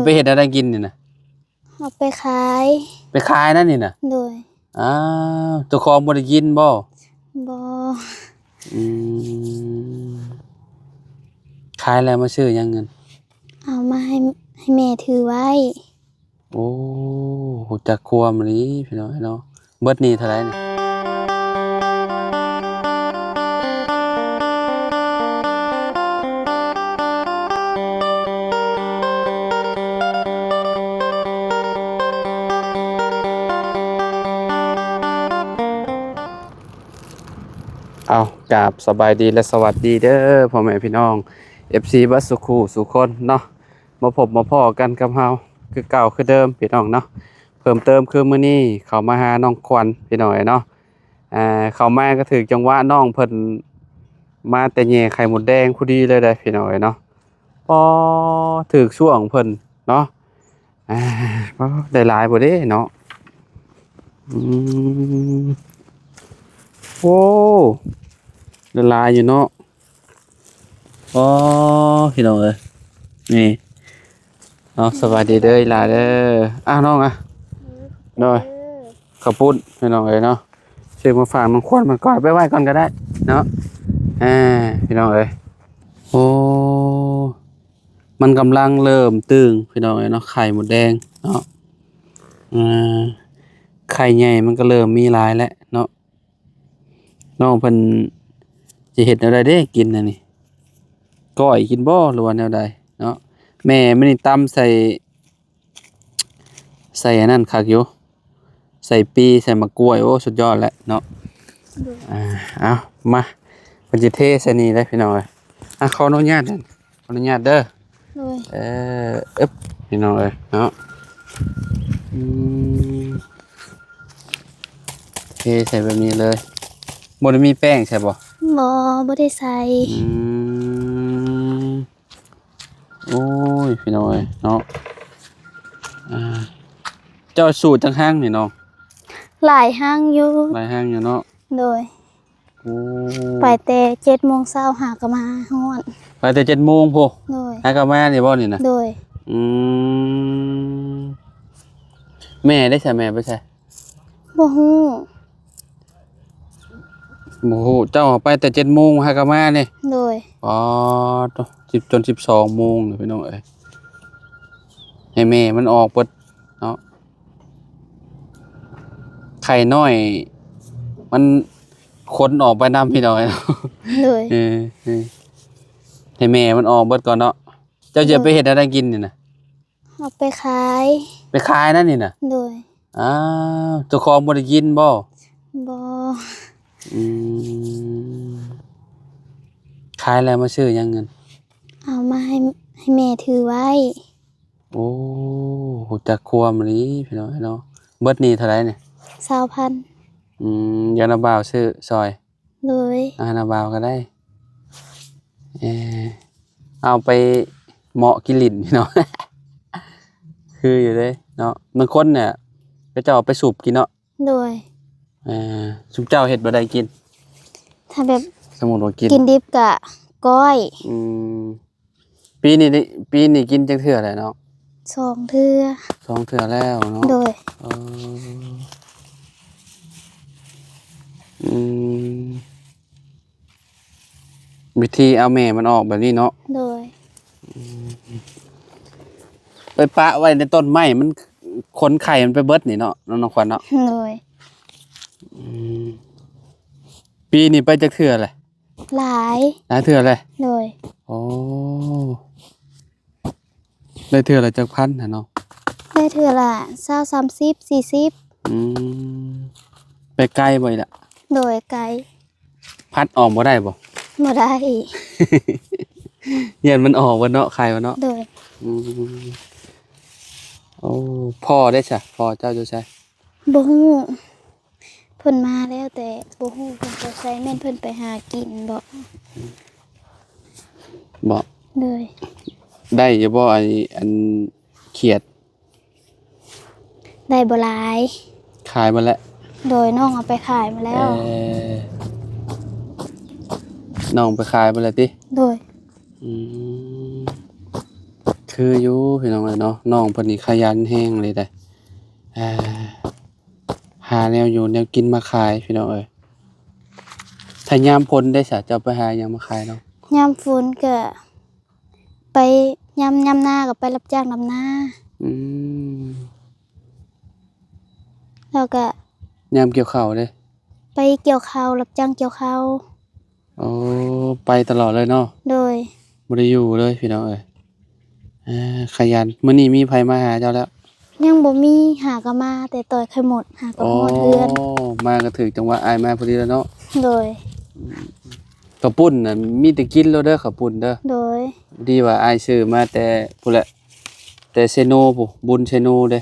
ไปเฮ็ดแนวใดกินนี่นะ เอาไปขาย ไปขายนั่นนี่นะ โดย อ้าว เจ้าของบ่ได้กินบ่ บ่ อืม ขายแล้วมาซื้อหยังเงิน เอามาให้ ให้แม่ถือไว้ โอ้ รู้จักความอีหลีพี่น้องเนาะ เบิดหนี้เท่าใดนี่ เอา กราบสบายดีและสวัสดีเด้อ พ่อแม่พี่น้อง เอฟซี เบิดสู่คู่สู่คนเนาะ มาพบมาพ้อกันกับเฮาคือเก่าคือเดิมพี่น้องเนาะ เพิ่มเติมคือมื้อนี้เข้ามาหาน้องขวัญพี่น้องเอ้ยเนาะ อ่า เข้ามาก็ถืกจังหวะน้องเพิ่นมาแต่แหย่ไข่มดแดงพอดีเลยเด้อพี่น้องเอ้ยเนาะ ปอ ถืกช่วงเพิ่นเนาะ อ่า ปอ ได้หลายบ่เด้เนาะ อืม โอ้ ได้หลายอยู่เนาะ อ๋อ พี่น้องเอ้ย นี่ เอา สบายดีเด้ออีหล่าเด้อ อ้าว น้องอะ โดย ข้าวปุ้นพี่น้องเอ้ยเนาะ ซื้อมาฝากน้องขวัญมันก่อน ไปไว้ก่อนก็ได้เนาะ อ่า พี่น้องเอ้ย โอ้ มันกำลังเริ่มตึงพี่น้องเอ้ยเนาะ ไข่มดแดงเนาะ อ่า ไข่ใหญ่มันก็เริ่มมีหลายแล้วเนาะ น้องเพิ่นสิเฮ็ดแนวใดเด้กินอันนี้ ก้อยกินบ่ หรือว่าแนวใดเนาะ แม่มันนี่ตำใส่ ใส่อันนั้นคักอยู่ ใส่ปี ใส่หมากกล้วย โอ้ สุดยอดแล้วเนาะ โดย อ่า เอา มา เพิ่นสิเทใส่นี่เลยพี่น้องเอ้ย อ่ะ ขออนุญาตเด้อ ขออนุญาตเด้อ โดย เออ อึ๊บ พี่น้องเอ้ยเนาะ อืม เทใส่แบบนี้เลย บ่ได้มีแป้งใส่บ่ บ่ บ่ได้ใส่ อืม โอ้ย พี่น้องเอ้ยเนาะ อ่า เจ้าสูตรจักหั้งนี่น้อง หลายหั้งอยู่ หลายหั้งอยู่เนาะ โดย โอ้ ไปแต่เจ็ดโมงเช้าหากะมาฮอด ไปแต่เจ็ดโมงพุ้น โดย หากะมานี่บ่นี่นะ โดย อืม แม่ได้ใส่ แม่ไปใส่ บ่ฮู้ บ่ฮู้ เจ้าไปแต่เจ็ดโมงหากะมานี่ โดย อ๋อ โต สิบ จนสิบสองโมงนี่พี่น้องเอ้ย ให้แม่มันออกเบิดเนาะ ไข่น้อย มันขนออกไปนำพี่น้องเอ้ยเนาะ โดย เออ เออ ให้แม่มันออกเบิดก่อนเนาะ เจ้าจะไปเฮ็ดแนวใดกินนี่นะ เอาไปขาย ไปขายนั่นนี่นะ โดย อ้าว เจ้าของบ่ได้กินบ่ บ่ อืม ขายแล้วมาซื้อหยังเงิน เอามาให้ ให้แม่ถือไว้ โอ้ รู้จักความอีหลีพี่น้องเนาะ เบิดหนี้เท่าใดนี่ ซาวพัน อืม เดี๋ยวน้าบ่าวซื้อซอย โดย อ่า น้าบ่าวก็ได้ เออ เอาไปเหมาะกินหลิ้นพี่น้อง คืออยู่เด้เนาะ บางคนเนี่ย เขาเจ้าเอาไปสูบกินเนาะ โดย เออ ซุมเจ้าเฮ็ดบ่ได้กิน ถ้าแบบ สมมุติว่ากิน กินดิบกะก้อย อืม ปีนี้นี่ ปีนี้กินจักเทื่อแล้วเนาะ สองเทื่อ สองเทื่อแล้วเนาะ โดย เออ อืม วิธีเอาแม่มันออกแบบนี้เนาะ โดย อืม ไปปะไว้ในต้นไม้ มันขนไข่มันไปเบิดนี่เนาะ น้องขวัญเนาะ โดย อืม ปีนี้ไปจักเทื่อแหละ หลาย หลายเทื่อเลย โดย โอ้ ได้เทื่อละจักพันหั่นเนาะ ได้เทื่อละซาว สามสิบ สี่สิบ อืม ไปไกลบ่อีหล่ะ โดย ไกล พัดออกบ่ได้บ่ บ่ได้ ย้านมันออกบ่เนาะ ไข่บ่เนาะ โดย อืม โอ้ พ่อได้ซะ พ่อเจ้าอยู่ไส บ่ฮู้ เพิ่นมาแล้วแต่บ่ฮู้เพิ่นไปไส แม่นเพิ่นไปหากินบ่ บ่ โดย ได้อยู่บ่ ไอ้ อันเขียด ได้บ่หลาย ขายหมดแล้ว โดย น้องเอาไปขายหมดแล้ว เอ่อ น้องไปขายหมดแล้วติ โดย อืม ຄືຢູ່ພີ່ນ້ອງເອີຍເນາະ, ນ້ອງເພິ່ນນີ້ຂະຫຍັນແຮງເລີຍເດ້. ອ່າ ຫາແນວຢູ່ແນວກິນມາຂາຍພີ່ນ້ອງເອີຍ. ຖ້າຍາມຝົນເດ້ສະ ເຈົ້າໄປຫາຫຍັງມາຂາຍນ້ອງ? ຍາມຝົນກະໄປ ຍາມ ຍາມນາກະໄປຮັບຈ້າງດຳນາ. ອືມ ແລ້ວກະຍາມກ່ຽວເຂົ້າເດ້? ໄປກ່ຽວເຂົ້າ ຮັບຈ້າງກ່ຽວເຂົ້າ. ໂອ້ ໄປຕະຫຼອດເລີຍເນາະ? ໂດຍ. ບໍ່ໄດ້ຢູ່ເລີຍພີ່ນ້ອງເອີຍ. ອ່າ ຂະຫຍັນ. ມື້ນີ້ມີໃຜມາຫາເຈົ້າແລ້ວ? ຍັງບໍ່ມີ, ຫາກໍມາແຕ່ຕ່ອຍໄຂ່ໝົດ ຫາກໍຮອດເຮືອນ. ອໍ ມາກໍຖືກຈັງຫວະອ້າຍມາພໍດີແລ້ວເນາະ? ໂດຍ. ເຂົ້າປຸ້ນນະ ມີແຕ່ກິນໂລດເດີ ເຂົ້າປຸ້ນເດີ. ໂດຍ. ດີວ່າອ້າຍຊື້ມາແຕ່ພຸ້ນແຫຼະ ແຕ່ເຊໂນພຸ້ນ ບຸນເຊໂນເດ້.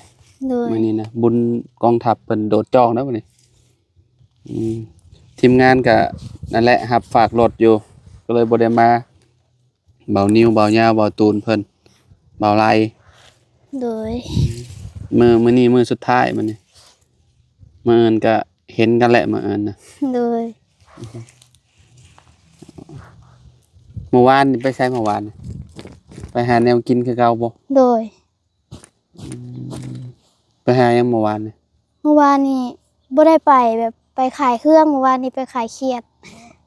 ໂດຍ. ມື້ນີ້ນະ ບຸນກອງທັບເພິ່ນໂດດຈອງເດີມື້ນີ້. ອືມ ທີມງານກະນັ້ນແຫຼະ ຮັບຝາກລົດຢູ່ ກໍເລີຍບໍ່ໄດ້ມາ. ບ່າວນິວ ບ່າວຍາວ ບ່າວຕູນເພິ່ນ ບ່າວໄລ. ໂດຍ. ມື້ ມື້ນີ້ມື້ສຸດທ້າຍມື້ນີ້ ມື້ອື່ນກະເຫັນກັນແຫຼະ ມື້ອື່ນນະ. ໂດຍ. ມື້ວານນີ້ໄປໃສ? ມື້ວານນີ້ໄປຫາແນວກິນຄືເກົ່າບໍ່? ໂດຍ. ອືມ ໄປຫາຫຍັງມື້ວານນີ້? ມື້ວານນີ້ບໍ່ໄດ້ໄປ ແບບໄປຂາຍເຄື່ອງ. ມື້ວານນີ້ໄປຂາຍຂຽດ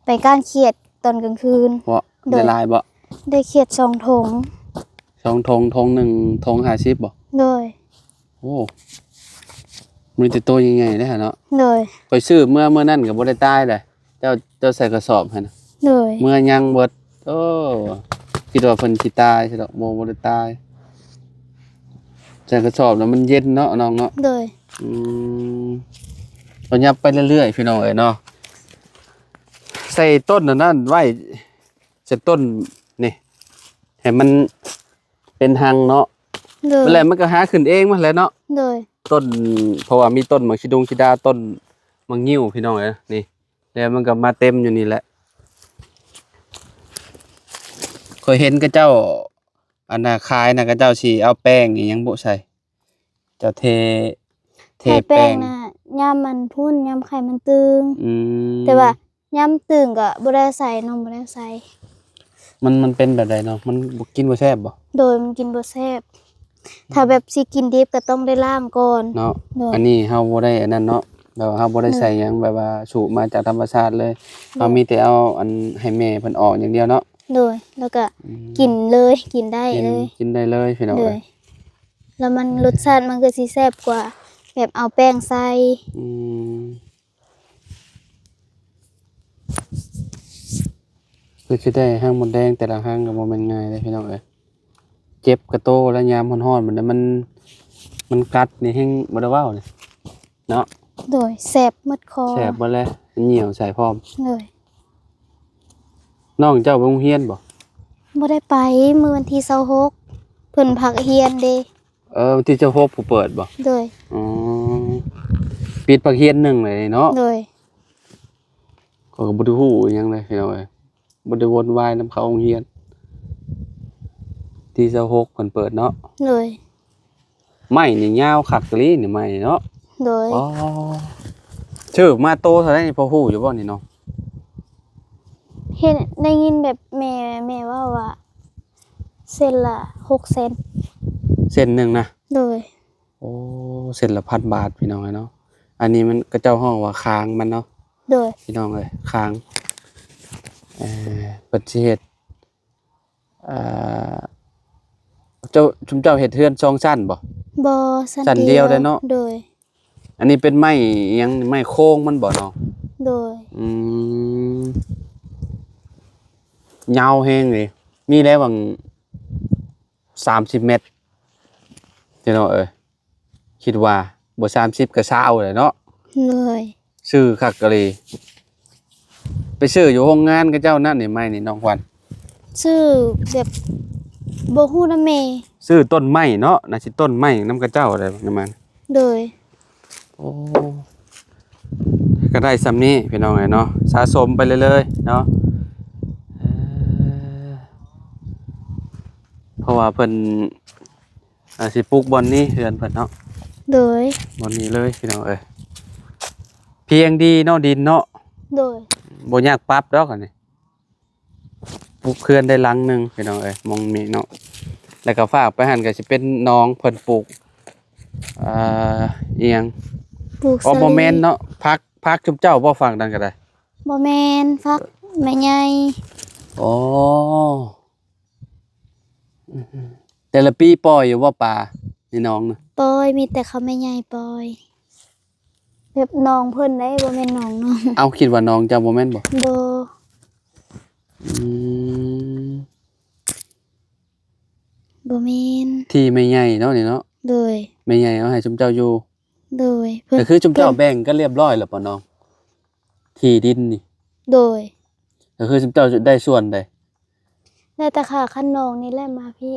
ໄປກ້ານຂຽດຕອນກາງຄືນ. ເພາະ ໂດຍ ໄດ້ຫຼາຍບໍ່? ໄດ້ຂຽດສອງຖົງ. ສອງຖົງ ຖົງໜຶ່ງ ຖົງຫ້າສິບບໍ່? ໂດຍ. ໂອ້ ມີແຕ່ໂຕໃຫຍ່ໆເດ້ຫັ້ນເນາະ? ໂດຍ. ຂ້ອຍຊື້ເມື່ອ ມື້ນັ້ນກໍບໍ່ໄດ້ຕາຍເດ້. ເຈົ້າ ເຈົ້າໃສ່ກະສອບຫັ້ນນະ? ໂດຍ. ເມື່ອຍັງເບິດ. ໂອ້ ຄິດວ່າເພິ່ນຊິຕາຍຊະດອກ. ບໍ່ ບໍ່ໄດ້ຕາຍ. ໃສ່ກະສອບແລ້ວມັນເຢັນເນາະນ້ອງເນາະ? ໂດຍ. ອືມ ກໍຫຍັບໄປເລື້ອຍໆ ພີ່ນ້ອງເອີຍເນາະ. ໃສ່ຕົ້ນອັນນັ້ນໄວ້ ໃສ່ຕົ້ນນີ້ ໃຫ້ມັນເປັນຮັງເນາະ. ໂດຍ. ແລ້ວມັນກໍຫາຂຶ້ນເອງມັນແຫຼະເນາະ? ໂດຍ. ຕົ້ນ ເພາະວ່າມີຕົ້ນໝາກຊິດົງຊິດາ ຕົ້ນໝາກງິ້ວ ພີ່ນ້ອງເອີຍ ນີ້. ແລ້ວມັນກໍມາເຕັມຢູ່ນີ້ແຫຼະ. ຂ້ອຍເຫັນເຂົາເຈົ້າ ອັນນ່າ ຂາຍນະ ເຂົາເຈົ້າຊິເອົາແປ້ງອີ່ຫຍັງບຸໃສ່? ເຈົ້າເທ ເທ ໃສ່ແປ້ງ ແປ້ງນະ ຍາມມັນພຸ້ນ ຍາມໄຂ່ມັນຕຶງ. ອືມ ແຕ່ວ່າຍາມຕຶງກໍບໍ່ໄດ້ໃສ່ ນ້ອງບໍ່ໄດ້ໃສ່. ມັນ ມັນເປັນແບບໃດເນາະ? ມັນບໍ່ ກິນບໍ່ແຊບບໍ່? ໂດຍ ມັນກິນບໍ່ແຊບ. ອືມ ຖ້າແບບຊິກິນດິບກໍຕ້ອງໄດ້ລ້າງກ່ອນເນາະ. ໂດຍ. ອັນນີ້ເຮົາບໍ່ໄດ້ອັນນັ້ນເນາະ ແບບວ່າເຮົາບໍ່ໄດ້ ໂດຍ ໃສ່ຫຍັງ ແບບວ່າສູບມາຈາກທຳມະຊາດເລີຍ. ໂດຍ. ເຮົາມີແຕ່ເອົາອັນໃຫ້ແມ່ເພິ່ນອອກຢ່າງດຽວເນາະ. ໂດຍ. ແລ້ວກໍ ອືມ ກິນເລີຍ ກິນໄດ້ເລີຍ ກິນໄດ້ເລີຍ ພີ່ນ້ອງເອີຍ. ໂດຍ. ແລ້ວມັນ ລົດຊາດມັນກໍຊິແຊບກວ່າແບບເອົາແປ້ງໃສ່. ອືມ ເພື່ອຊິໄດ້ຮັງມົດແດງແຕ່ລະຮັງກໍບໍ່ແມ່ນງ່າຍເດ້ ພີ່ນ້ອງເອີຍ. ເຈັບກະໂຕແລ້ວ ຍາມຮ້ອນໆ ມັນ ມັນ ມັນກັດນີ້ແຮງບໍ່ໄດ້ເວົ້າເດ້ເນາະ. ໂດຍ. ແສບໝົດຄໍ ແສບເບິດແລ້ວ ມັນຍ່ຽວໃສ່ພ້ອມ. ໂດຍ. ນ້ອງເຈົ້າໄປໂຮງຮຽນບໍ່? ບໍ່ໄດ້ໄປ ມື້ວັນທີຊາວຫົກ ເພິ່ນພັກຮຽນເດ້. ເອີ ວັນທີຊາວຫົກຜູ້ເປີດບໍ່? ໂດຍ. ອໍ ປິດພາກຮຽນໜຶ່ງເລີຍເນາະ? ໂດຍ. ຂ້ອຍກໍບໍ່ໄດ້ຮູ້ອີ່ຫຍັງເລີຍພີ່ນ້ອງເອີຍ ບໍ່ໄດ້ວົນວາຍນຳເຂົາໂຮງຮຽນ. ທີຊາວຫົກເພິ່ນເປີດເນາະ? ໂດຍ. ໄມ້ນີ້ຍາວຄັກອີ່ຫຼີນີ້ ໄມ້ນີ້ເນາະ? ໂດຍ. ອໍ ຖືກມາໂຕເທົ່າໃດນີ້ ພໍຮູ້ຢູ່ບໍ່ນີ້ນ້ອງ? ເຫັນ ໄດ້ຍິນແບບແມ່ ແມ່ເວົ້າວ່າ ເສັ້ນລະຫົກແສນ ເສັ້ນໜຶ່ງນະ? ໂດຍ. ໂອ້ ເສັ້ນລະພັນບາດ ພີ່ນ້ອງເອີຍເນາະ. ອັນນີ້ມັນ ເຂົາເຈົ້າຮ້ອງວ່າຄາງມັນເນາະ? ໂດຍ. ພີ່ນ້ອງເອີຍ ຄາງ ເອີ ເພິ່ນຊິເຮັດ ເອີ ເຈົ້າ ຊຸມເຈົ້າເຮັດເຮືອນສອງຊັ້ນບໍ່? ບໍ່ ຊັ້ນ ຊັ້ນດຽວ ດຽວເດ້ເນາະ? ໂດຍ. ອັນນີ້ເປັນໄມ້ຫຍັງ? ໄມ້ໂຄງມັນບໍ່ນ້ອງ? ໂດຍ. ອືມ ຍາວແຮງເດ ມີແລ້ວຫວ່າງສາມສິບແມັດ ພີ່ນ້ອງເອີຍ. ຄິດວ່າບໍ່ສາມສິບກໍຊາວແຫຼະເນາະ? ໂດຍ. ຊື່ຄັກອີ່ຫຼີ. ໄປຊື້ຢູ່ໂຮງງານເຂົາເຈົ້ານັ້ນນີ້ ໄມ້ນີ້ນ້ອງຂວັນ? ຊື້ແບບບໍ່ຮູ້ນຳແມ່. ຊື້ຕົ້ນໄມ້ເນາະ ໜ້າຊິຕົ້ນໄມ້ນຳເຂົາເຈົ້າໄດ໋ນະມັນ. ໂດຍ. ໂອ້ ກໍໄດ້ສ່ຳນີ້ພີ່ນ້ອງເອີຍເນາະ ສະສົມໄປເລື້ອຍໆເນາະ. ເອີ ເພາະວ່າເພິ່ນ ອາ ຊິປຸກບ່ອນນີ້ເຮືອນເພິ່ນເນາະ? ໂດຍ. ບ່ອນນີ້ເລີຍພີ່ນ້ອງເອີຍ ພຽງດີເນາະ ດິນເນາະ? ໂດຍ. ບໍ່ຍາກປັບດອກອັນນີ້ ປຸກເຮືອນໄດ້ຫຼັງໜຶ່ງພີ່ນ້ອງເອີຍ ໝ່ອງນີ້ເນາະ. ລະກະຟາກໄປຫັ້ນກະຊິເປັນໜອງເພິ່ນປູກ ອ່າ ອີ່ຫຍັງ ປູກ ອໍ ສາລີ ບໍ່ແມ່ນເນາະ ຜັກ ຜັກຊຸມເຈົ້າບໍ່ ຝັ່ງນັ້ນກະໄດ້? ບໍ່ແມ່ນ ຝັກແມ່ໃຫຍ່. ອໍ ແຕ່ລະປີປ່ອຍຢູ່ບໍ່ປາໃນໜອງນະ? ປ່ອຍ ມີແຕ່ເຂົາແມ່ໃຫຍ່ປ່ອຍ ແບບໜອງເພິ່ນເດ້ ບໍ່ແມ່ນໜອງນ້ອງ. ເອົ້າ ຄິດວ່າໜອງເຈົ້າບໍ່ແມ່ນບໍ່? ບໍ່. ອືມ ບໍ່ແມ່ນ ທີ່ແມ່ໃຫຍ່ເນາະນີ້ເນາະ. ໂດຍ ແມ່ໃຫຍ່ເອົາໃຫ້ຊຸມເຈົ້າຢູ່. ໂດຍ ເພິ່ນ ກະຄືຊຸມເຈົ້າແບ່ງກັນລຽບຮ້ອຍແລ້ວບໍ່ນ້ອງ ທີ່ດິນນີ້? ໂດຍ ກະຄືຊຸມເຈົ້າໄດ້ສ່ວນໃດ? ໄດ້ແຕ່ຂ້າຄັນນອງນີ້ແຫຼະມາພີ້.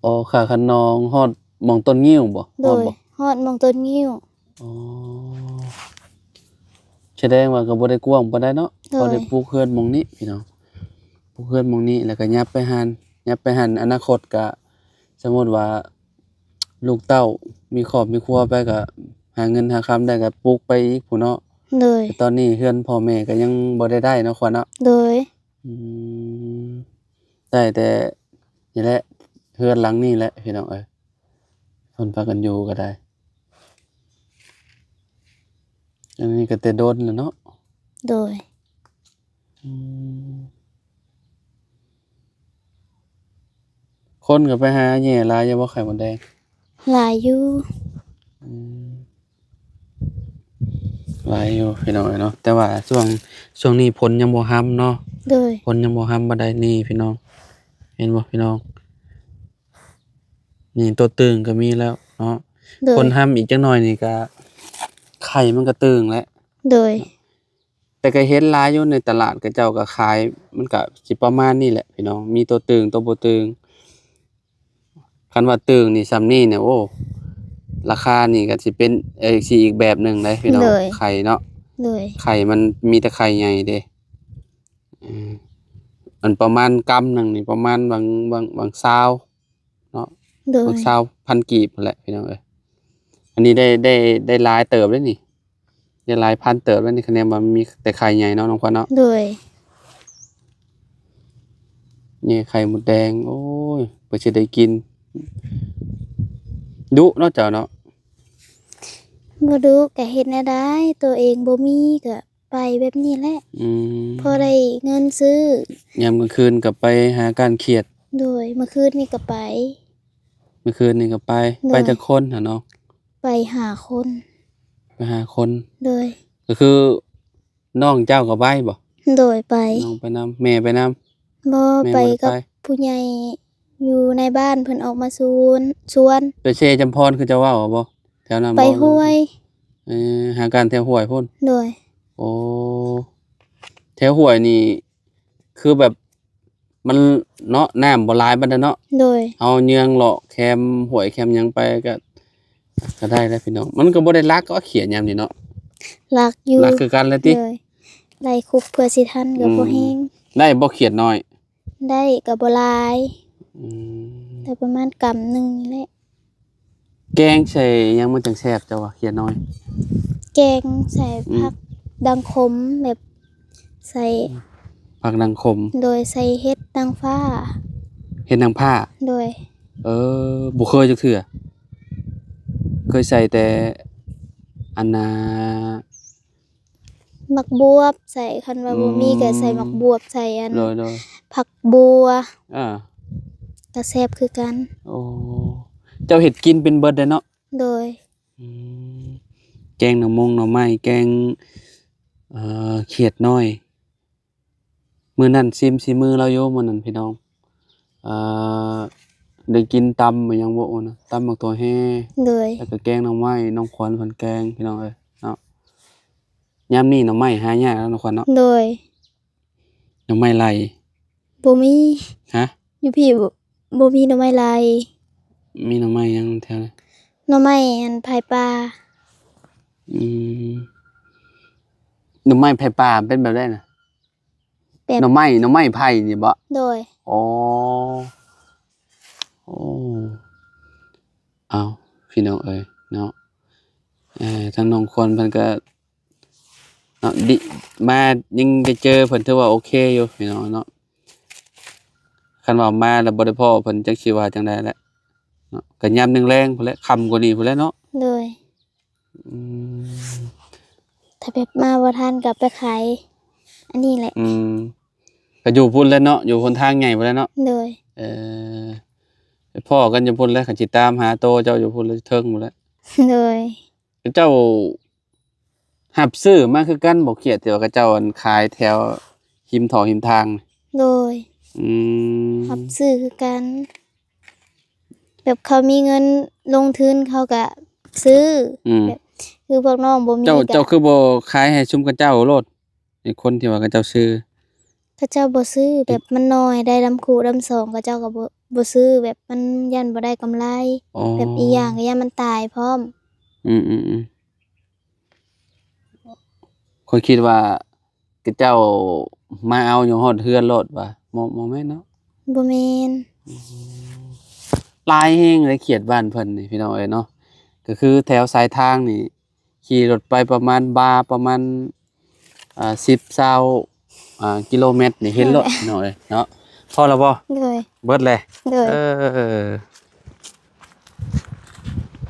ອໍ ຂ້າຄັນນອງຮອດໝ່ອງຕົ້ນງິ້ວບໍ່? ໂດຍ ຮອດບໍ່? ຮອດໝ່ອງຕົ້ນງິ້ວ. ອໍ ສະແດງວ່າກະບໍ່ໄດ້ກວ້າງປານໃດເນາະ. ໂດຍ ພໍໄດ້ປູກເຮືອນໝ່ອງນີ້ພີ່ນ້ອງ ປູກເຮືອນໝ່ອງນີ້ ແລ້ວກະຫຍັບໄປຫັ້ນ ຫຍັບໄປຫັ້ນ ອະນາຄົດກະ ສົມມຸດວ່າລູກເຕົ້າມີຄອບມີຄົວໄປ ກະຫາເງິນຫາຄຳໄດ້ ກະປູກໄປອີກພຸ້ນເນາະ. ໂດຍ ແຕ່ຕອນນີ້ເຮືອນພໍ່ແມ່ກະຍັງບໍ່ໄດ້ໄດ້ເນາະ ຂວັນເນາະ. ໂດຍ ອືມ ໄດ້ແຕ່ນີ້ແຫຼະ ເຮືອນຫຼັງນີ້ແຫຼະພີ່ນ້ອງເອີຍ ເພິ່ນພາກັນຢູ່ກະໄດ້. ອັນນີ້ກະແຕ່ດົນແລ້ວເນາະ. ໂດຍ ອືມ ຄົນກະໄປຫາແຍ່ຫຼາຍຢູ່ບໍ່ ໄຂ່ມົດແດງ? ຫຼາຍຢູ່. ອືມ ຫຼາຍຢູ່ພີ່ນ້ອງເອີຍເນາະ ແຕ່ວ່າຊ່ວງ ຊ່ວງນີ້ຝົນຍັງບໍ່ຮຳເນາະ. ໂດຍ ຝົນຍັງບໍ່ຮຳປານໃດນີ້ພີ່ນ້ອງ ເຫັນບໍ່ພີ່ນ້ອງ ນີ້ໂຕຕຶງກະມີແລ້ວເນາະ. ໂດຍ ຝົນຮຳອີກຈັກໜ້ອຍນີ້ກະ ໄຂ່ມັນກະຕຶງແຫຼະ. ໂດຍ ແຕ່ກະເຫັນຫຼາຍຢູ່ໃນຕະຫຼາດ ເຂົາເຈົ້າກະຂາຍ ມັນກະຊິປະມານນີ້ແຫຼະພີ່ນ້ອງ ມີໂຕຕຶງໂຕບໍ່ຕຶງ. ຄັນວ່າຕຶງນີ້ ຊ່ຳນີ້ນີ້ ໂອ້ ລາຄານີ້ກະຊິເປັນ ເອີ ຊິອີກແບບໜຶ່ງເດ້ພີ່ນ້ອງ. ໂດຍ ໄຂ່ເນາະ. ໂດຍ ໄຂ່ມັນມີແຕ່ໄຂ່ໃຫຍ່ເດ້. ອືມ ອັນປະມານກຳໜຶ່ງນີ້ ປະມານຫວ່າງ ຫວ່າງ ຫວ່າງຊາວເນາະ. ໂດຍ ຫວ່າງຊາວພັນກີບພຸ້ນແຫຼະພີ່ນ້ອງເອີຍ. ອັນນີ້ໄດ້ ໄດ້ ໄດ້ຫຼາຍເຕີບເດ້ນີ້ ໄດ້ຫຼາຍພັນເຕີບແລ້ວນີ້ ຄະແນນວ່າມີແຕ່ໄຂ່ໃຫຍ່ເນາະ ນ້ອງຂວັນເນາະ. ໂດຍ ນີ້ໄຂ່ມົດແດງ ໂອ້ຍ ເພິ່ນຊິໄດ້ກິນ ດຸເນາະເຈົ້າເນາະ. ບໍ່ດຸ ກະເຮັດແນວໃດ ໂຕເອງບໍ່ມີກະໄປແບບນີ້ແຫຼະ. ອືມ ພໍໄດ້ເງິນຊື້ ຍາມກາງຄືນກະໄປຫາກ້ານຂຽດ. ໂດຍ ມື້ຄືນນີ້ກະໄປ. ມື້ຄືນນີ້ກະໄປ. ໂດຍ ໄປຈັກຄົນຫະນ້ອງ? ໄປຫ້າຄົນ. ໄປຫ້າຄົນ. ໂດຍ ກະຄືນ້ອງເຈົ້າກະໄປບໍ່? ໂດຍ ໄປ. ນ້ອງໄປນຳ ແມ່ໄປນຳ? ບໍ່ ໄປກັບຜູ້ໃຫຍ່ຢູ່ໃນບ້ານ ເພິ່ນອອກມາຊວນ ຊວນ. ໄປເຊຈຳພອນຄືເຈົ້າເວົ້າບໍ່? ແຖວນັ້ນບໍ່? ໄປຫ້ວຍ. ເອີ ຫາກ້ານແຖວຫ້ວຍພຸ້ນ. ໂດຍ ໂອ້ ແຖວຫ້ວຍນີ້ ຄືແບບ ມັນເນາະ ນ້ຳບໍ່ຫຼາຍປານໃດເນາະ. ໂດຍ ເຮົາເຍືອງເລາະແຄມຫ້ວຍແຄມຫຍັງໄປກະ ກະໄດ້ແລ້ວພີ່ນ້ອງ. ມັນກະບໍ່ໄດ້ຫຼັກເນາະ ຂຽດຍາມນີ້ເນາະ. ຫຼັກຢູ່ ຫຼັກຄືກັນແຫຼະຕິ. ໂດຍ ໄລ່ຄຸບເພື່ອຊິທັນກະ ອືມ ພໍແຮງ. ໄດ້ບໍ່ຂຽດນ້ອຍ? ໄດ້ກະບໍ່ຫຼາຍ. ອືມ ໄດ້ປະມານກຳໜຶ່ງນີ້ແຫຼະ. ແກງໃສ່ຫຍັງມັນຈັ່ງແຊບ ເຈົ້າວ່າຂຽດນ້ອຍ? ແກງໃສ່ ອືມ ຜັກດັງຂົມ ແບບໃສ່ ອືມ ຜັກດັງຂົມ. ໂດຍ ໃສ່ເຫັດນາງຟ້າ. ເຫັດນາງຟ້າ? ໂດຍ ເອີ ບໍ່ເຄີຍຈັກເທື່ອ ເຄີຍໃສ່ແຕ່ອັນນ່າ ໝາກບວບໃສ່ ຄັນວ່າ ອືມ ບໍ່ມີກະໃສ່ໝາກບວບ ໃສ່ອັນ ໂດຍໆ ຜັກບົ່ວ ອ່າ ກະແຊບຄືກັນ. ໂອ້ ເຈົ້າເຮັດກິນເປັນເບິດເດ້ເນາະ? ໂດຍ ອືມ ແກງໜໍ່ມົງໜໍ່ໄມ້ ແກງ ເອີ ຂຽດນ້ອຍ. ມື້ນັ້ນຊີມສີມືລາວຢູ່ມື້ນັ້ນພີ່ນ້ອງ ເອີ ໄດ້ກິນຕຳຫຍັງບໍ່ນະ ຕຳໝາກຖົ່ວແຮ່ ໂດຍ ແລ້ວກະແກງໜໍ່ໄມ້ ນ້ອງຂວັນເພິ່ນແກງພີ່ນ້ອງເອີຍເນາະ. ຍາມນີ້ໜໍ່ໄມ້ຫາຍາກເນາະ ນ້ອງຂວັນເນາະ. ໂດຍ ໜໍ່ໄມ້ໄລ່ ບໍ່ມີ. ຮະ? ຢູ່ພີ້ບໍ່ ບໍ່ມີໜໍ່ໄມ້ໄລ່. ມີໜໍ່ໄມ້ຫຍັງແຖວນັ້ນ? ໜໍ່ໄມ້ອັນໄຜ່ປ່າ. ອືມ ໜໍ່ໄມ້ໄຜ່ປ່າເປັນແບບໃດນະ? ແບບ ໜໍ່ໄມ້ ໜໍ່ໄມ້ໄຜ່ນີ້ບໍ? ໂດຍ ໂອ້ ໂອ້ ເອົາ ພີ່ນ້ອງເອີຍເນາະ ເອີ ທາງນ້ອງຄວນເພິ່ນກະເນາະ ດີ ມາຍັງໄດ້ເຈີເພິ່ນຖືວ່າໂອເຄຢູ່ພີ່ນ້ອງເນາະ. ຂ ຄັນວ່າມາແລ້ວບໍ່ໄດ້ພໍ້ເພິ່ນ ຈັກຊິວ່າຈັ່ງໃດແຫຼະເນາະ. ກໍຍາມແລງໆພຸ້ນແຫຼະ ຄ່ຳກວ່ານີ້ພຸ້ນແຫຼະເນາະ. ໂດຍ. ອືມ ຖ້າແບບມາບໍ່ທັນກໍໄປຂາຍອັນນີ້ແຫຼະ. ອືມ ກໍຢູ່ພຸ້ນແຫຼະເນາະ ຢູ່ຫົນທາງໃຫຍ່ພຸ້ນແຫຼະເນາະ. ໂດຍ. ເອີ ໄປພໍ້ກັນຢູ່ພຸ້ນແຫຼະ ຂ້ອຍຊິຕາມຫາໂຕເຈົ້າຢູ່ພຸ້ນແຫຼະ ເທິງພຸ້ນແຫຼະ. ໂດຍ. ເຂົາເຈົ້າຮັບຊື້ມາຄືກັນບໍ່ ຂຽດທີ່ວ່າເຂົາເຈົ້າ ອັນ ຂາຍແຖວຮິມທໍ່ຮິມທາງ? ໂດຍ. ອືມ ຮັບຊື້ຄືກັນ ແບບເຂົາມີເງິນລົງທຶນເຂົາກະຊື້. ອືມ ແບບຄືພວກນ້ອງບໍ່ມີ ເຈົ້າ ກະ ເຈົ້າຄືບໍ່ຂາຍໃຫ້ຊຸມເຂົາເຈົ້າໂລດ ໃຫ້ຄົນທີ່ວ່າເຂົາເຈົ້າຊື້? ເຂົາເຈົ້າບໍ່ຊື້ ແບບມັນນ້ອຍ ໄດ້ລຳຄູ່ລຳສອງ ເຂົາເຈົ້າກໍບໍ່ ບໍ່ຊື້ ແບບມັນຢ້ານບໍ່ໄດ້ກຳໄລ. ອໍ ແບບອີກຢ່າງກໍຢ້ານມັນຕາຍພ້ອມ. ອືມໆໆ ຂ້ອຍຄິດວ່າ ເຂົາເຈົ້າມາເອົາຢູ່ຮອດເຮືອນໂລດວ່າ ບໍ່ ບໍ່ແມ່ນເນາະ? ບໍ່ແມ່ນ. ອືມ ຫຼາຍແຮງເລີຍເຂດບ້ານເພິ່ນນີ້ ພີ່ນ້ອງເອີຍເນາະ. ກໍຄືແຖວສາຍທາງນີ້ ຂີ່ລົດໄປປະມານ ບາ ປະມານ ອ່າ ສິບ ຊາວ ອ່າ ກິໂລແມັດນີ້ເຫັນໂລດ ໂດຍ ພີ່ນ້ອງເອີຍເນາະ. ພໍແລ້ວບໍ່? ໂດຍ. ເບິດແລ້ວ? ໂດຍ. ເອີ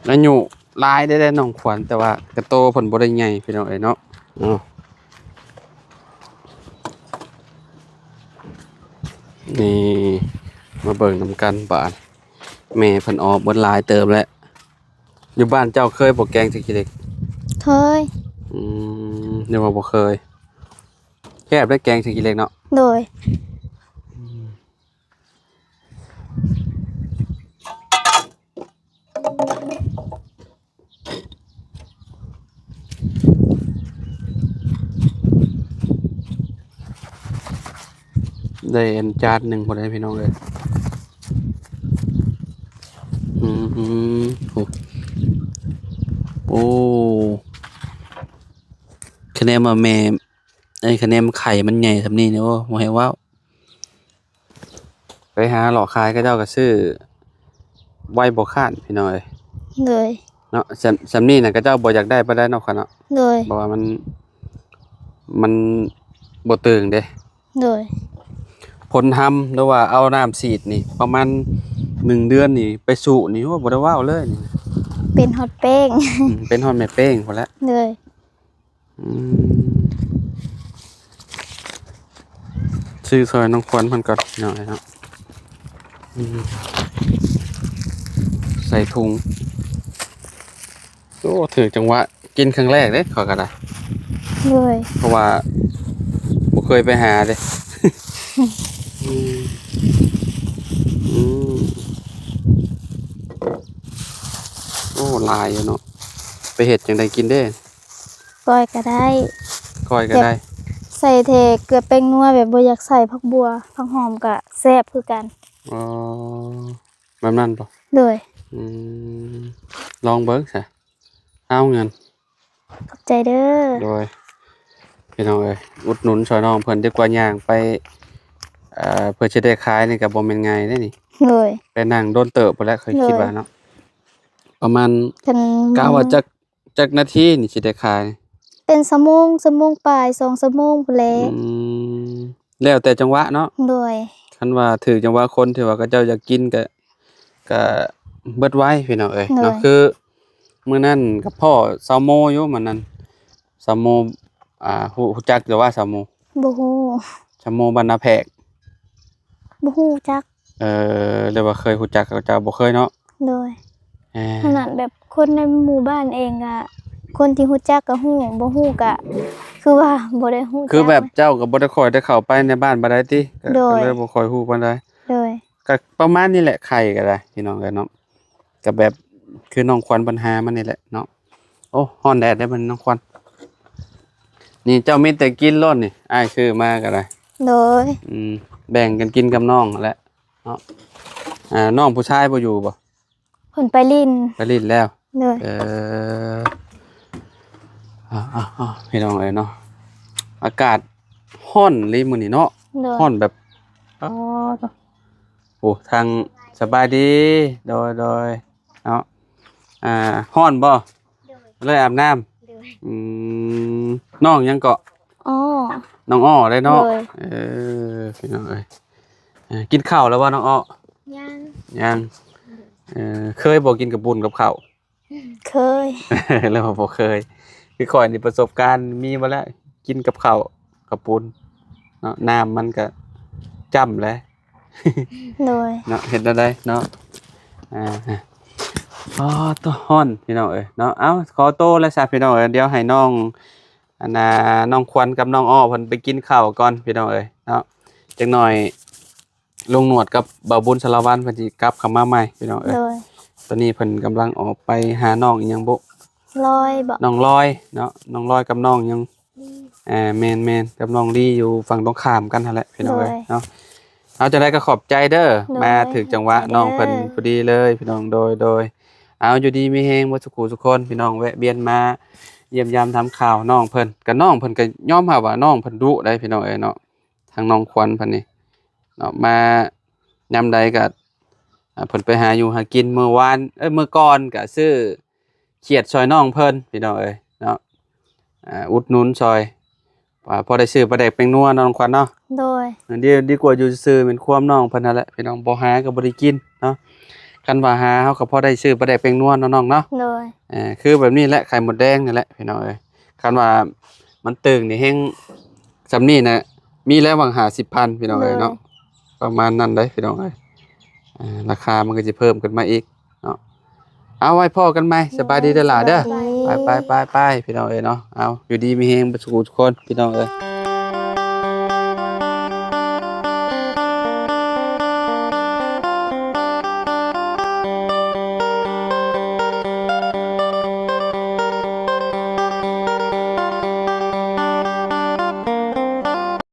ອາຍຸຫຼາຍແດ່ໆ ນ້ອງຂວັນ ແຕ່ວ່າກະໂຕເພິ່ນບໍ່ໄດ້ໃຫຍ່ ພີ່ນ້ອງເອີຍເນາະ. ເອົາ ນີ້ ມາເບິ່ງນຳກັນບາດ ແມ່ເພິ່ນອອກເບິດຫຼາຍເຕີບແລ້ວ. ຢູ່ບ້ານເຈົ້າເຄີຍບໍ່ແກງໃສ່ຂີ້ເຫຼັກ? ເຄີຍ. ອືມ ນຶກວ່າບໍ່ເຄີຍ. ແຊບເດ້ແກງໃສ່ຂີ້ເຫຼັກເນາະ. ໂດຍ. ອືມ ໄດ້ອັນຈານໜຶ່ງພຸ້ນເດ້ພີ່ນ້ອງເອີຍ. ອືມ ໂອ້ ໂອ້ ຄະແນນວ່າແມ່ ໄອ້ຄະແນນໄຂ່ມັນໃຫຍ່ສ່ຳນີ້ນີ້ ໂອ້ ບໍ່ໃຫ້ເວົ້າ. ໄປຫາເລາະຂາຍ ເຂົາເຈົ້າກໍຊື້ໄວ້ບໍ່ຄ້ານ ພີ່ນ້ອງເອີຍ. ໂດຍ. ເນາະ ສ່ຳ ສ່ຳນີ້ນະ ເຂົາເຈົ້າບໍ່ຢາກໄດ້ປານໃດເນາະ ຂ້ອຍເນາະ. ໂດຍ. ເພາະວ່າມັນ ມັນບໍ່ຕຶງເດ້. ໂດຍ. ຜົນທຳ ຫຼືວ່າເອົານ້ຳສີດນີ້ ປະມານໜຶ່ງເດືອນນີ້ ໄປສູນີ້ ໂອ້ ບໍ່ໄດ້ເວົ້າເລີຍນີ້. ເປັນຮອດແປ້ງ. ອືມ ເປັນຮອດແມ່ແປ້ງພຸ້ນແຫຼະ. ໂດຍ. ອືມ ຊື້ຊ່ອຍນ້ອງຂວັນເພິ່ນກ່ອນ ພີ່ນ້ອງເອີຍເນາະ. ອືມ ໃສ່ຖົງ. ໂອ້ ຖືກຈັງຫວະ ກິນຄັ້ງແລກເດ້ ຂ້ອຍກໍໄດ້. ໂດຍ. ເພາະວ່າບໍ່ເຄີຍໄປຫາເດ້. ອືມ ອືມ ໂອ້ ຫຼາຍຢູ່ເນາະ. ໄປເຮັດຈັ່ງໃດກິນເດ້? ກ້ອຍກໍໄດ້ ກ້ອຍກໍໄດ້ ແບບໃສ່ແຕ່ເກືອແປ້ງນົວ ແບບບໍ່ຢາກໃສ່ຜັກບົ່ວ ຜັກຫອມກໍແຊບຄືກັນ. ອໍ ແບບນັ້ນບໍ່? ໂດຍ. ອືມ ລອງເບິ່ງຊະ ເອົາເງິນ. ຂອບໃຈເດີ. ໂດຍ. ພີ່ນ້ອງເອີຍ ອຸດໜູນຊ່ອຍນ້ອງເພິ່ນ ດີກວ່າຍ່າງໄປ ເອີ ເພື່ອຊິໄດ້ຂາຍນີ້ກໍບໍ່ແມ່ນງ່າຍເດ້ນີ້. ໂດຍ. ໄປນັ່ງດົນເຕີບພຸ້ນແຫຼະ ຂ້ອຍ ໂດຍ ຄິດວ່າເນາະ ປະມານ ຄັນ ກະວ່າຈັກ ຈັກນາທີນີ້ຊິໄດ້ຂາຍ? ເປັນຊົ່ວໂມງ ຊົ່ວໂມງປາຍ ສອງຊົ່ວໂມງພຸ້ນແຫຼະ. ອືມ ແລ້ວແຕ່ຈັງຫວະເນາະ. ໂດຍ. ຄັນວ່າຖືກຈັງຫວະຄົນທີ່ວ່າເຂົາເຈົ້າຢາກກິນກະ ກະເບິດໄວ ພີ່ນ້ອງເອີຍ ໂດຍ ເນາະ. ຄືມື້ນັ້ນກໍພໍ້ຊາວໂມຢູ່ ມື້ນັ້ນ ຊາວໂມ ອ່າ ຮູ້ ຮູ້ຈັກຢູ່ວ່າຊາວໂມ? ບໍ່ຮູ້. ຊາວໂມບ້ານນາແພກ? ບໍ່ຮູ້ຈັກ. ເອີ ຫຼືວ່າເຄີຍຮູ້ຈັກເຂົາເຈົ້າ? ບໍ່ເຄີຍເນາະ. ໂດຍ. ເອີ ຂະໜາດແບບຄົນໃນໝູ່ບ້ານເອງກະ ຄົນທີ່ຮູ້ຈັກກະຮູ້ ບໍ່ຮູ້ກະຄືວ່າບໍ່ໄດ້ຮູ້ຈັກ. ຄືແບບເຈົ້າກໍບໍ່ໄດ້ຄ່ອຍໄດ້ເຂົ້າໄປໃນບ້ານປານໃດຕິ? ໂດຍ. ກໍເລີຍບໍ່ຄ່ອຍຮູ້ປານໃດ. ໂດຍ. ກໍປະມານນີ້ແຫຼະ ໄຂ່ກໍໄດ້ ພີ່ນ້ອງເອີຍເນາະ. ກໍແບບຄືນ້ອງຂວັນເພິ່ນຫາມານີ້ແຫຼະເນາະ. ໂອ້ ຮ້ອນແດດເດ້ບັດນີ້ນ້ອງຂວັນ. ນີ້ເຈົ້າມີແຕ່ກິນໂລດນີ້ ອ້າຍຊື້ມາກໍໄດ້. ໂດຍ. ອືມ ແບ່ງກັນກິນກັບນ້ອງຫັ້ນແຫຼະເນາະ. ອ່າ ນ້ອງຜູ້ຊາຍບໍ່ຢູ່ບໍ່? ເພິ່ນໄປຫຼິ້ນ. ໄປຫຼິ້ນແລ້ວ. ໂດຍ. ເອີ ອ້າວໆໆ ພີ່ນ້ອງເອີຍເນາະ ອາກາດຮ້ອນອີ່ຫຼີມື້ນີ້ເນາະ. ໂດຍ. ຮ້ອນແບບ ອ້າວ ໂອ້ ທາງ ສະບາຍດີ. ໂດຍໆ ເນາະ ອ່າ ຮ້ອນບໍ່? ໂດຍ. ເລີຍອາບນ້ຳ. ໂດຍ. ອືມ ນ້ອງຫຍັງເກາະ? ອໍ ນ້ອງອໍເດ້ເນາະ. ໂດຍ. ເອີ ພີ່ນ້ອງເອີຍ ເອີ ກິນເຂົ້າແລ້ວບໍ່ນ້ອງອ້ອ? ຍັງ ຍັງ. ເອີ ເຄີຍບໍ່ກິນກະປຸ້ນກັບເຂົ້າ? ເຄີຍ ແລ້ວບໍ່ເຄີຍ. ຄືຂ້ອຍນີ້ປະສົບການມີມາແລ້ວ ກິນກັບເຂົ້າກະປຸ້ນເນາະ ນ້ຳມັນກະຈ້ຳແຫຼະ. ໂດຍ ເນາະ ເຮັດແນວໃດເນາະ. ອ່າ ອໍ ໂຕ ຮ້ອນພີ່ນ້ອງເອີຍເນາະ. ເອົ້າ ຂໍໂຕແລ້ວຊະພີ່ນ້ອງເອີຍ ດຽວໃຫ້ນ້ອງ ອັນນ່າ ນ້ອງຂວັນກັບນ້ອງອ້ອເພິ່ນໄປກິນເຂົ້າກ່ອນພີ່ນ້ອງເອີຍເນາະ. ຈັກໜ່ອຍລຸງໜວດກັບບ່າວບຸນສາລະວັນເພິ່ນຊິກັບເຂົ້າມາໃໝ່ພີ່ນ້ອງເອີຍ. ໂດຍ ຕອນນີ້ເພິ່ນກຳລັງອອກໄປຫານ້ອງອີ່ຫຍັງບຸ? ລອຍບໍ? ນ້ອງລອຍເນາະ ນ້ອງລອຍກັບນ້ອງຫຍັງ? ອ່າ ແມ່ນໆ ກັບນ້ອງລີຢູ່ຝັ່ງຕົງຂ້າມກັນຫັ້ນແຫຼະພີ່ນ້ອງເອີຍເນາະ. ເອົາ ຈັ່ງໃດກໍຂອບໃຈເດີ ໂດຍ ມາຖືກຈັງຫວະ ຂອບໃຈເດີ ນ້ອງເພິ່ນພໍດີເລີຍພີ່ນ້ອງ. ໂດຍ ໂດຍ ເອົາ ຢູ່ດີມີແຮງເບິດສຸຂູສຸຄົນພີ່ນ້ອງ ແວະວຽນມາຢ້ຽມຢາມຖາມຂ່າວນ້ອງເພິ່ນ. ກະນ້ອງເພິ່ນກະຍອມຮັບວ່ານ້ອງເພິ່ນດຸໄດ໋ພີ່ນ້ອງເອີຍເນາະ. ທາງນ້ອງຂວັນເພິ່ນນີ້ເນາະ ມາຍາມໃດກະ ອ່າ ເພິ່ນໄປຫາຢູ່ຫາກິນ. ມື້ວານ ເອີ ມື້ກ່ອນກະຊື້ຂຽດຊ່ອຍນ້ອງເພິ່ນພີ່ນ້ອງເອີຍເນາະ. ອ່າ ອຸດໜູນຊ່ອຍ ວ່າພໍໄດ້ຊື້ປາແດກແປ້ງນົວເນາະ ນ້ອງຂວັນເນາະ. ໂດຍ ດີ ດີກວ່າຢູ່ຊື່ໆ ແມ່ນຄວາມນ້ອງເພິ່ນຫັ້ນແຫຼະພີ່ນ້ອງ ບໍ່ຫາກໍບໍ່ໄດ້ກິນເນາະ. ຄັນວ່າຫາເຮົາກໍພໍໄດ້ຊື້ປາແດກແປ້ງນົວເນາະນ້ອງເນາະ. ໂດຍ ເອີ ຄືແບບນີ້ແຫຼະ ໄຂ່ມົດແດງນີ້ແຫຼະພີ່ນ້ອງເອີຍ. ຄັນວ່າມັນຕຶງນີ້ແຮງ ສ່ຳນີ້ນະ ມີແລ້ວຫວ່າງຫ້າສິບພັນພີ່ນ້ອງເອີຍເນາະ. ໂດຍ ປະມານນັ້ນເດ້ພີ່ນ້ອງເອີຍ. ອ່າ ລາຄາມັນກໍຊິເພີ່ມຂຶ້ນມາອີກເນາະ. ເອົາ ໄວ້ພໍ້ກັນໃໝ່ ສະບາຍດີເດີຫຼ້າເດີ. ສະບາຍດີ ໄປໆໆໆ ພີ່ນ້ອງເອີຍເນາະ. ເອົາ ຢູ່ດີມີແຮງເບິດສຸຂູທຸກຄົນພີ່ນ້ອງເອີຍ.